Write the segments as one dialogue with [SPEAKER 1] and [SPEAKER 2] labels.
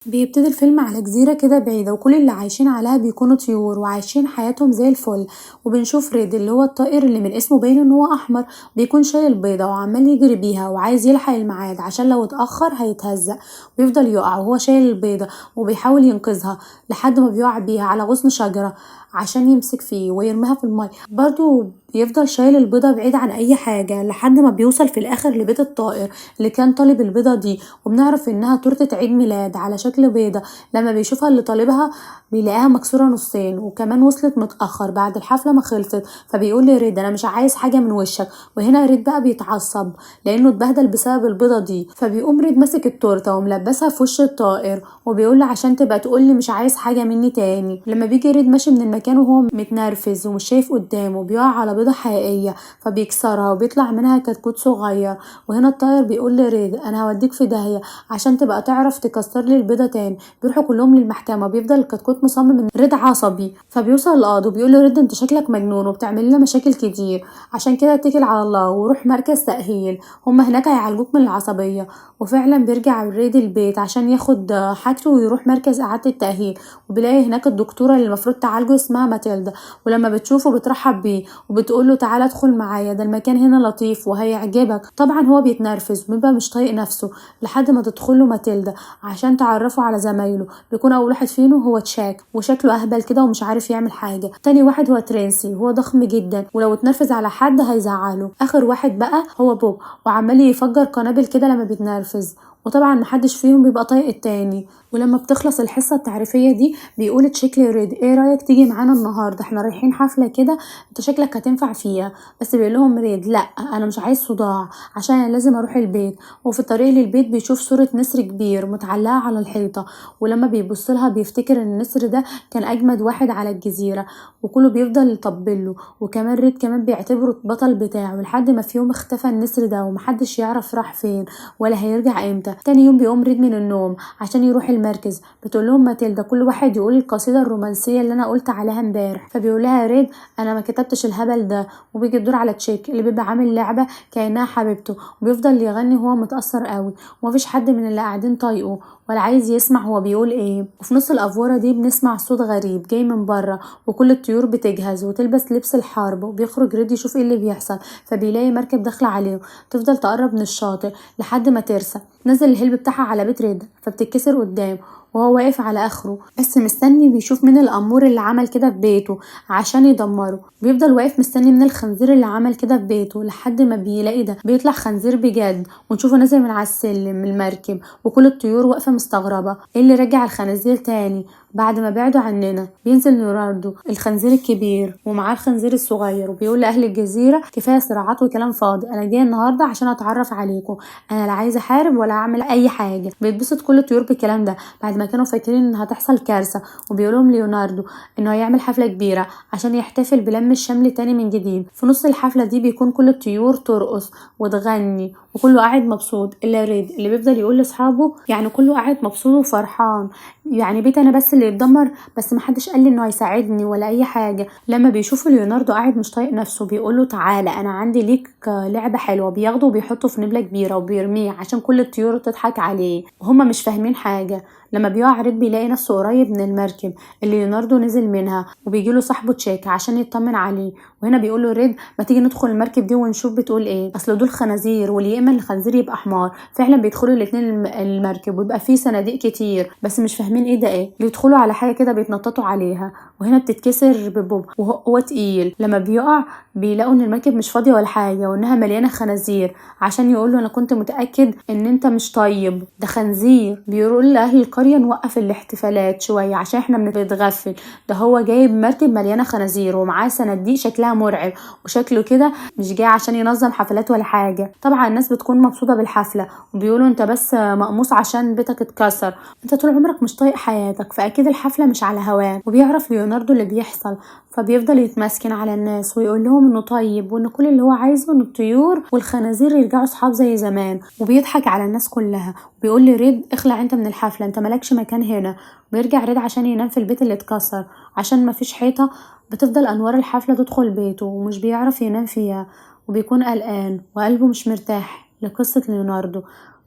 [SPEAKER 1] بيبتدي الفيلم على جزيرة كده بعيدة، وكل اللي عايشين عليها بيكونوا طيور وعايشين حياتهم زي الفل. وبنشوف ريد اللي هو الطائر اللي من اسمه باين ان هو احمر، بيكون شايل بيضة وعمال يجري بيها وعايز يلحق الميعاد عشان لو اتأخر هيتهزق. بيفضل يقع وهو شايل البيضة وبيحاول ينقذها لحد ما بيقع بيها على غصن شجرة عشان يمسك فيه ويرميها في المية. برضو بيفضل شايل البيضة بعيد عن اي حاجة لحد ما بيوصل في الاخر لبيت الطائر اللي كان طالب البيضة دي، وبنعرف انها تورتة عيد ميلاد على شكل بيضة. لما بيشوفها اللي طالبها بيلاقيها مكسورة نصين، وكمان وصلت متأخر بعد الحفلة ما خلصت. فبيقول لريد انا مش عايز حاجة من وشك. وهنا ريد بقى بيتعصب لانه اتبهدل بسبب البيضة دي، فبيقوم ريد ماسك التورتة وملبسها في وش الطائر وبيقول له عشان تبقى تقول لي مش عايز حاجة مني تاني. لما بيجي ريد ماشي من المكان وهو متنرفز ومش شايف قدامه، بيقع على بيضة حقيقية فبيكسرها وبيطلع منها كتكوت صغير. وهنا الطائر بيقول لريد انا هوديك في داهية عشان تبقى تعرف تكسر لي البيضة تاني. بيروحوا كلهم للمحكمة، بيفضل الكتكوت مصمم ان ريد عصبي، فبيوصل للقاضي وبيقول له ريد انت شكلك مجنون وبتعمل لنا مشاكل كتير، عشان كده اتكل على الله وروح مركز تأهيل، هما هناك هيعالجوك من العصبية. وفعلا بيرجع ريد البيت عشان ياخد حاجته ويروح مركز إعادة التأهيل، وبيلاقي هناك الدكتورة اللي المفروض تعالجه اسمها ماتيلدا. ولما بتشوفه بترحب بيه وبتقول له تعالى ادخل معايا، ده المكان هنا لطيف وهيعجبك. طبعا هو بيتنرفز وبيبقى مش طايق نفسه لحد ما تدخل له ماتيلدا عشان تعرفه على زمايله. بيكون اول واحد فيهم هو تشاك وشكله اهبل كده ومش عارف يعمل حاجة. تاني واحد هو ترينسي، هو ضخم جدا ولو اتنرفز على حد هيزعله. اخر واحد بقى هو بوب، وعمال يفجر قنابل كده لما بيتنرفز، وطبعا محدش فيهم بيبقى طايق التاني. ولما بتخلص الحصة التعريفيه دي بيقول تشيك لريد ايه رايك تيجي معانا النهارده، احنا رايحين حفلة كده انت شكلك هتنفع فيها. بس بيقول لهم ريد لا انا مش عايز صداع عشان انا لازم اروح البيت. وفي الطريق للبيت بيشوف صوره نسر كبير متعلقه على الحيطة، ولما بيبص لها بيفتكر ان النسر ده كان اجمد واحد على الجزيرة وكله بيفضل يطبله، وكمان ريد كمان بيعتبره البطل بتاعه. لحد ما في يوم اختفى النسر ده ومحدش يعرف راح فين ولا هيرجع امتى. تاني يوم بيقوم ريد من النوم عشان يروح المركز. بتقول لهم ماتيلدا كل واحد يقول القصيدة الرومانسية اللي انا قلت عليها امبارح. فبيقول لها ريد انا ما كتبتش الهبل ده. وبيجي الدور على تشيك اللي بيبقى عامل لعبه كانها حبيبته، وبيفضل يغني وهو متاثر قوي، ومفيش حد من اللي قاعدين طايقة ولا عايز يسمع هو بيقول ايه. وفي نص الافوره دي بنسمع صوت غريب جاي من بره، وكل الطيور بتجهز وتلبس لبس الحرب. وبيخرج ريد يشوف ايه اللي بيحصل، فبيلاقي مركب داخله عليه تفضل تقرب من الشاطئ لحد ما ترسى. نزل الهلب بتاعها على بيت ريد فبتتكسر قدامه وهو واقف على اخره، بس مستني بيشوف مين الامور اللي عمل كده في بيته عشان يدمره. بيفضل واقف مستني من الخنزير اللي عمل كده في بيته لحد ما بيلاقي ده بيطلع خنزير بجد، ونشوفه نازل من على السلم من المركب، وكل الطيور واقفة مستغربه ايه اللي رجع الخنازير تاني بعد ما بعدوا عننا. بينزل ليوناردو الخنزير الكبير ومعاه الخنزير الصغير، وبيقول لاهل الجزيرة كفاية صراعات وكلام فاضي، انا جاي النهارده عشان اتعرف عليكم، انا لا عايزه احارب ولا اعمل اي حاجة. بيتبسط كل الطيور بالكلام ده بعد ما كانوا فاكرين ان هتحصل كارثة. وبيقول لهم ليوناردو انه هيعمل حفلة كبيرة عشان يحتفل بلم الشمل تاني من جديد. في نص الحفلة دي بيكون كل الطيور ترقص وتغني وكله قاعد مبسوط الا ريد اللي بيفضل يقول لاصحابه يعني كله قاعد مبسوط وفرحان، يعني بيت انا بس اللي يتدمر، بس محدش قال لي انه هيساعدني ولا اي حاجة. لما بيشوفوا ليوناردو قاعد مش طايق نفسه بيقول له تعالى انا عندي ليك لعبه حلوة. بياخده وبيحطه في نبله كبيرة وبيرميه عشان كل الطيور تضحك عليه وهما مش فاهمين حاجة. لما بيقع ريد بيلاقي نفسه قريب من المركب اللي ليوناردو نزل منها، وبيجيله صاحبه تشيك عشان يطمن عليه. وهنا بيقول له ريد ما تيجي ندخل المركب دي ونشوف بتقول ايه، اصل دول خنازير واللي يامن الخنزير يبقى حمار. فعلا بيدخلوا الاثنين المركب ويبقى فيه صناديق كتير بس مش فاهمين ايه ده ايه. بيدخلوا على حاجة كده بيتنططوا عليها، وهنا بتتكسر ببوب وهو تقيل. لما بيقع بيلاقوا ان المركب مش فاضية ولا حاجة وانها مليانة خنازير، عشان يقول له انا كنت متاكد ان انت مش طيب، ده خنزير. بيقول لاهل القرية نوقف الاحتفالات شوية عشان احنا بنتغفل، ده هو جايب مركب مليانة خنازير ومعاه صناديق شكلها مرعب وشكله كده مش جاي عشان ينظم حفلات ولا حاجة. طبعا الناس بتكون مبسوطة بالحفله وبيقولوا انت بس مقموص عشان بيتك اتكسر، انت طول عمرك مش طايق حياتك فاكيد الحفلة مش على هواك. وبيعرف ليوناردو اللي بيحصل فبيفضل يتمسكن على الناس ويقول لهم انه طيب وان كل اللي هو عايزه ان الطيور والخنازير يرجعوا صحاب زي زمان، وبيضحك على الناس كلها. وبيقول لريد اخلع انت من الحفلة، انت مالكش مكان هنا. بيرجع ريد عشان ينام في البيت اللي اتكسر عشان مفيش حيطة بتفضل انوار الحفلة تدخل بيته ومش بيعرف ينام فيها، وبيكون قلقان وقلبه مش مرتاح لقصة ليوناردو.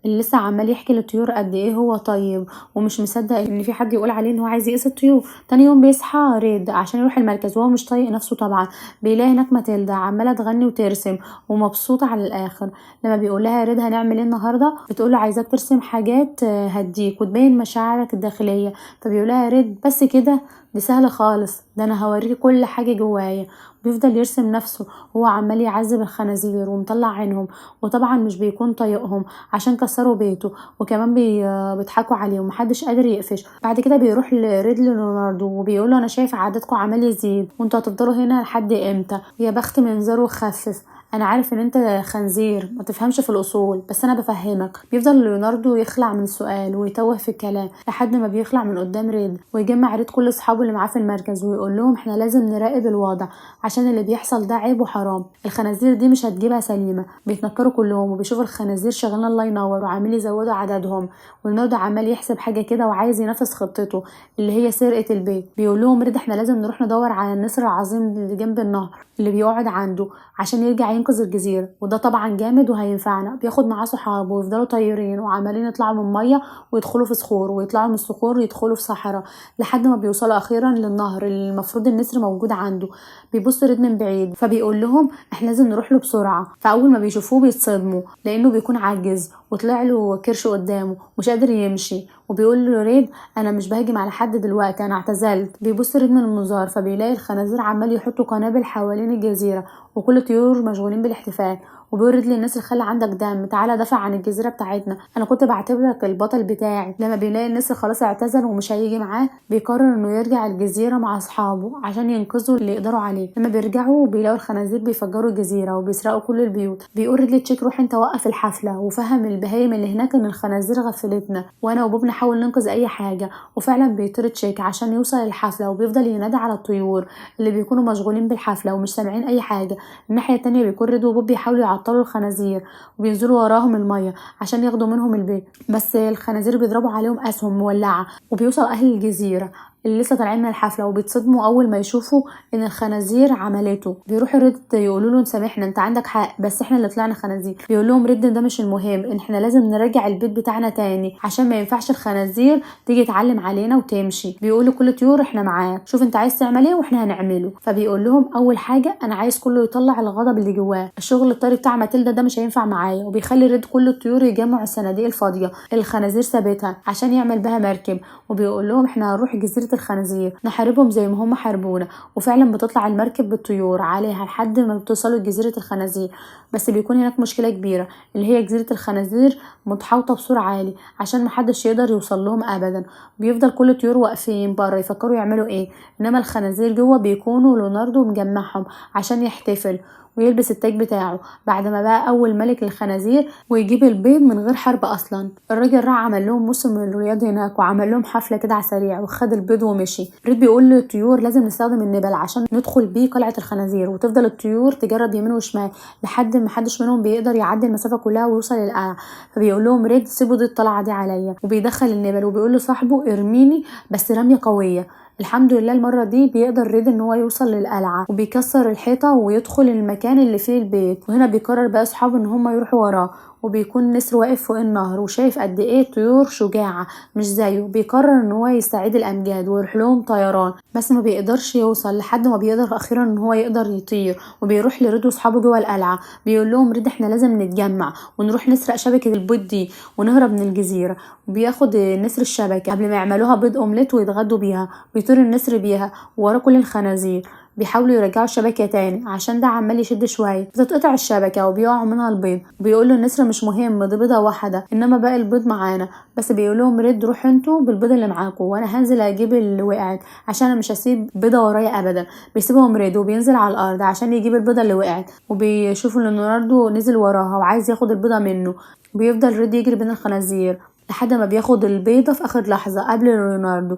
[SPEAKER 1] اللي لسه عمال يحكي للطيور قد ايه هو طيب ومش مصدق ان في حد يقول عليه ان هو عايز يقيس الطيور. تاني يوم بيصحى ريد عشان يروح المركز وهو مش طايق نفسه طبعا. بيلاقي هناك ماتيلدا عماله تغني وترسم ومبسوطة على الاخر. لما بيقول لها ريد هنعمل ايه النهارده، بتقول له عايزاك ترسم حاجات هديك وتبين مشاعرك الداخلية. فبيقول لها ريد بس كده، دي سهلة خالص، ده انا هوريك كل حاجة جوايا. بيفضل يرسم نفسه وهو عمال يعذب الخنازير ومطلع عينهم، وطبعا مش بيكون طايقهم عشان كسروا بيته، وكمان بيضحكوا عليه ومحدش قادر يقفش. بعد كده بيروح لريد ليوناردو وبيقول له انا شايف عددكم عمال يزيد وانتوا هتفضلوا هنا لحد امتى؟ يا بخت منظره خفف، انا عارف ان انت خنزير ما تفهمش في الاصول بس انا بفهمك. بيفضل ليوناردو يخلع من السؤال ويتوه في الكلام لحد ما بيخلع من قدام ريد، ويجمع ريد كل اصحابه اللي معاه في المركز ويقول لهم احنا لازم نراقب الوضع عشان اللي بيحصل ده عيب وحرام، الخنازير دي مش هتجيبها سليمة. بيتنكروا كلهم وبيشوفوا الخنازير شغالين الله ينور وعاملين يزودوا عددهم، وليوناردو عمال يحسب حاجة كده وعايز ينفذ خطته اللي هي سرقه البيت. بيقول لهم ريد احنا لازم نروح ندور على النسر العظيم اللي جنب النهر اللي بيقعد عنده عشان يرجع ينقذ الجزيرة، وده طبعا جامد وهينفعنا. بياخد معاه صحابه ويفضلوا طايرين وعمالين يطلعوا من مية ويدخلوا في صخور ويطلعوا من الصخور ويدخلوا في صحراء لحد ما بيوصلوا اخيرا للنهر اللي المفروض النسر موجود عنده. بيبص ريد من بعيد فبيقول لهم احنا لازم نروح له بسرعة. فاول ما بيشوفوه بيتصدموا لانه بيكون عجز وطلع له كرش قدامه مش قادر يمشي، وبيقول له ريد انا مش بهاجم على حد دلوقتي، انا اعتزلت. بيبص ريد من المنظار فبيلاقي الخنازير عمال يحطوا قنابل حوالين الجزيرة وكل الطيور مشغولين بالاحتفال، وبيقول ريد للناس خلي عندك دم، تعالى دافع عن الجزيرة بتاعتنا، انا كنت بعتبرك البطل بتاعي. لما بيلاقي النسر خلاص اعتزل ومش هيجي معاه بيقرر انه يرجع الجزيرة مع اصحابه عشان ينقذوا اللي يقدروا عليه. لما بيرجعوا بيلاقوا الخنازير بيفجروا الجزيرة وبيسرقوا كل البيوت. بيقول ريد لتشيك روح انت وقف الحفلة وفهم البهايم اللي هناك ان الخنازير غفلتنا وانا وبوب نحاول ننقذ اي حاجة. وفعلا بيطير تشيك عشان يوصل الحفلة وبيفضل ينادي على الطيور اللي بيكونوا مشغولين بالحفله ومش سامعين اي حاجة. الناحية التانية بيكون ريد وبوب بيحاولوا يعطلوا الخنازير وبينزلوا وراهم المية عشان ياخدوا منهم البيت، بس الخنازير بيضربوا عليهم اسهم مولعه. وبيوصل اهل الجزيرة اللي لسه طالعين من الحفلة وبيتصدموا اول ما يشوفوا ان الخنازير عملته. بيروحوا ريد يقولوا له سامحنا انت عندك حق بس احنا اللي طلعنا خنازير. بيقول لهم ريد ده مش المهم، احنا لازم نرجع البيت بتاعنا تاني عشان ما ينفعش الخنازير تيجي تعلم علينا وتمشي. بيقول لكل طيور احنا معاك، شوف انت عايز تعمل ايه واحنا هنعمله. فبيقول لهم اول حاجة انا عايز كله يطلع الغضب اللي جواه، الشغل الطري بتاع ماتيلدا ده مش هينفع معايا. وبيخلي ريد كل الطيور يجمعوا الصناديق الفاضيه اللي الخنازير سابتها عشان يعمل بها مركب، وبيقول لهم احنا هنروح جزيرة الخنازير نحاربهم زي ما هم حاربونا. وفعلا بتطلع المركب بالطيور عليها لحد ما بتوصلوا لجزيرة الخنازير، بس بيكون هناك مشكلة كبيرة اللي هي جزيرة الخنازير متحوطة بسور عالي عشان محدش يقدر يوصل لهم ابدا. بيفضل كل الطيور واقفين بره يفكروا يعملوا ايه، انما الخنازير جوه بيكونوا ليوناردو مجمعهم عشان يحتفل ويلبس التاج بتاعه بعد ما بقى اول ملك للخنازير ويجيب البيض من غير حرب اصلا. الراجل راح عمل لهم موسم الرياض هناك وعمل لهم حفلة كده على السريع وخد البيض ومشي. ريد بيقول للطيور لازم نستخدم النبل عشان ندخل بيه قلعه الخنازير، وتفضل الطيور تجرب يمين وشمال لحد ما حدش منهم بيقدر يعدي المسافة كلها ويوصل للقلعه. فبيقول لهم ريد سيبوا دي الطلعة دي عليا، وبيدخل النبل وبيقول لصاحبه ارميني بس رمية قوية. الحمد لله المرة دي بيقدر ريد ان هو يوصل للقلعة وبيكسر الحيطة ويدخل المكان اللي فيه البيت. وهنا بيقرر بقى اصحابه ان هم يروحوا وراه، وبيكون نسر واقف فوق النهر وشايف قد ايه طيور شجاعة مش زيه. بيقرر ان هو يستعيد الامجاد ويروح لهم طيران، بس ما بيقدرش يوصل لحد ما بيقدر اخيرا ان هو يقدر يطير. وبيروح لريد واصحابه جوه القلعة بيقول لهم ريد احنا لازم نتجمع ونروح نسرق شبكة البيض دي ونهرب من الجزيرة. وبياخد النسر الشبكة قبل ما يعملوها بيض اومليت ويتغدوا بيها. بيطير النسر بيها ورا كل الخنازير، بيحاولوا يرجعوا الشبكة تاني عشان ده عمال يشد شوية، بتتقطع الشبكة وبيقع منها البيض. بيقول له النسر مش مهم دي بيضة واحدة انما باقي البيض معانا، بس بيقول لهم ريد روحوا انتوا بالبيض اللي معاكم وانا هنزل اجيب اللي وقعت عشان انا مش هسيب بيضة ورايا ابدا. بيسيبهم ريد وبينزل على الارض عشان يجيب البيضة اللي وقعت، وبيشوفوا ان ليوناردو نزل وراها وعايز ياخد البيضة منه. بيفضل ريد يجري بين الخنازير لحد ما بياخد البيضة في اخر لحظة قبل ليوناردو.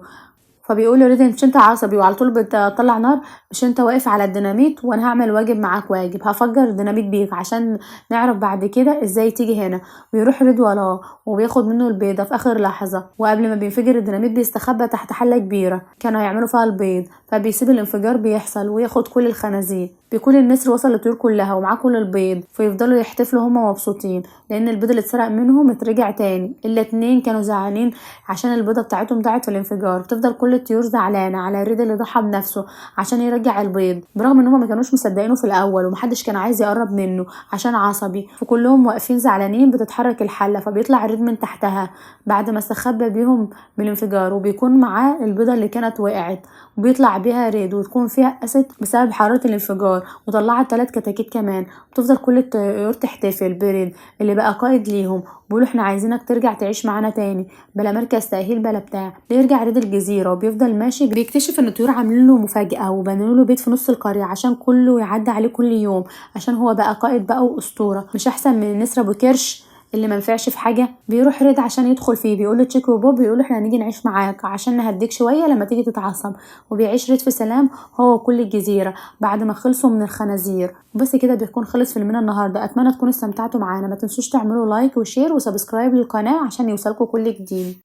[SPEAKER 1] فبيقول له ريد مش انت عصبي وعلى طول بتطلع نار، مش انت واقف على الديناميت وانا هعمل واجب معاك واجب، هفجر الديناميت بيك عشان نعرف بعد كده ازاي تيجي هنا. بيروح ريد وراه وبياخد منه البيضة في اخر لحظة، وقبل ما بينفجر الديناميت بيستخبى تحت حله كبيرة كانوا هيعملوا فيها البيض، فبيسيب الانفجار بيحصل وياخد كل الخنازير. بيكون النسر وصل للطيور كلها ومعاه كل البيض، فيفضلوا يحتفلوا هما مبسوطين لان البيض اللي اتسرق منهم اترجع تاني. الا اتنين كانوا زعلانين عشان البيضة بتاعتهم ضاعت في الانفجار. بتفضل كل الطيور زعلانة على ريد اللي ضحى بنفسه عشان يرجع البيض، برغم ان هما ما كانوش مصدقينه في الاول ومحدش كان عايز يقرب منه عشان عصبي، فكلهم واقفين زعلانين. بتتحرك الحلة فبيطلع ريد من تحتها بعد ما استخبى بيهم من الانفجار، وبيكون معاه البيضة اللي كانت وقعت، وبيطلع بيها ريد وتكون فيها اسد بسبب حرارة الانفجار، وطلعت 3 كتاكيت كمان. بتفضل كل الطيور تحتفل بريد اللي بقى قائد ليهم، بيقولوا احنا عايزينك ترجع تعيش معانا تاني، بلا مركز تأهيل بلا بتاع. بيرجع ريد الجزيرة وبيفضل ماشي، بيكتشف ان الطيور عاملين له مفاجأة وبنوا له بيت في نص القرية عشان كله يعدي عليه كل يوم، عشان هو بقى قائد بقى وأسطورة، مش احسن من النسر ابو كرش اللي ما نفعش في حاجة. بيروح ريد عشان يدخل فيه، بيقول له تشيكو وبوب، بيقول احنا هنيجي نعيش معاك عشان نهديك شوية لما تيجي تتعصب. وبيعيش ريد في سلام هو وكل الجزيرة بعد ما خلصوا من الخنازير. وبس كده بيكون خلص فيلمنا النهارده. اتمنى تكونوا استمتعتوا معانا، ما تنسوش تعملوا like و share و subscribe للقناة عشان يوصلكم كل جديد.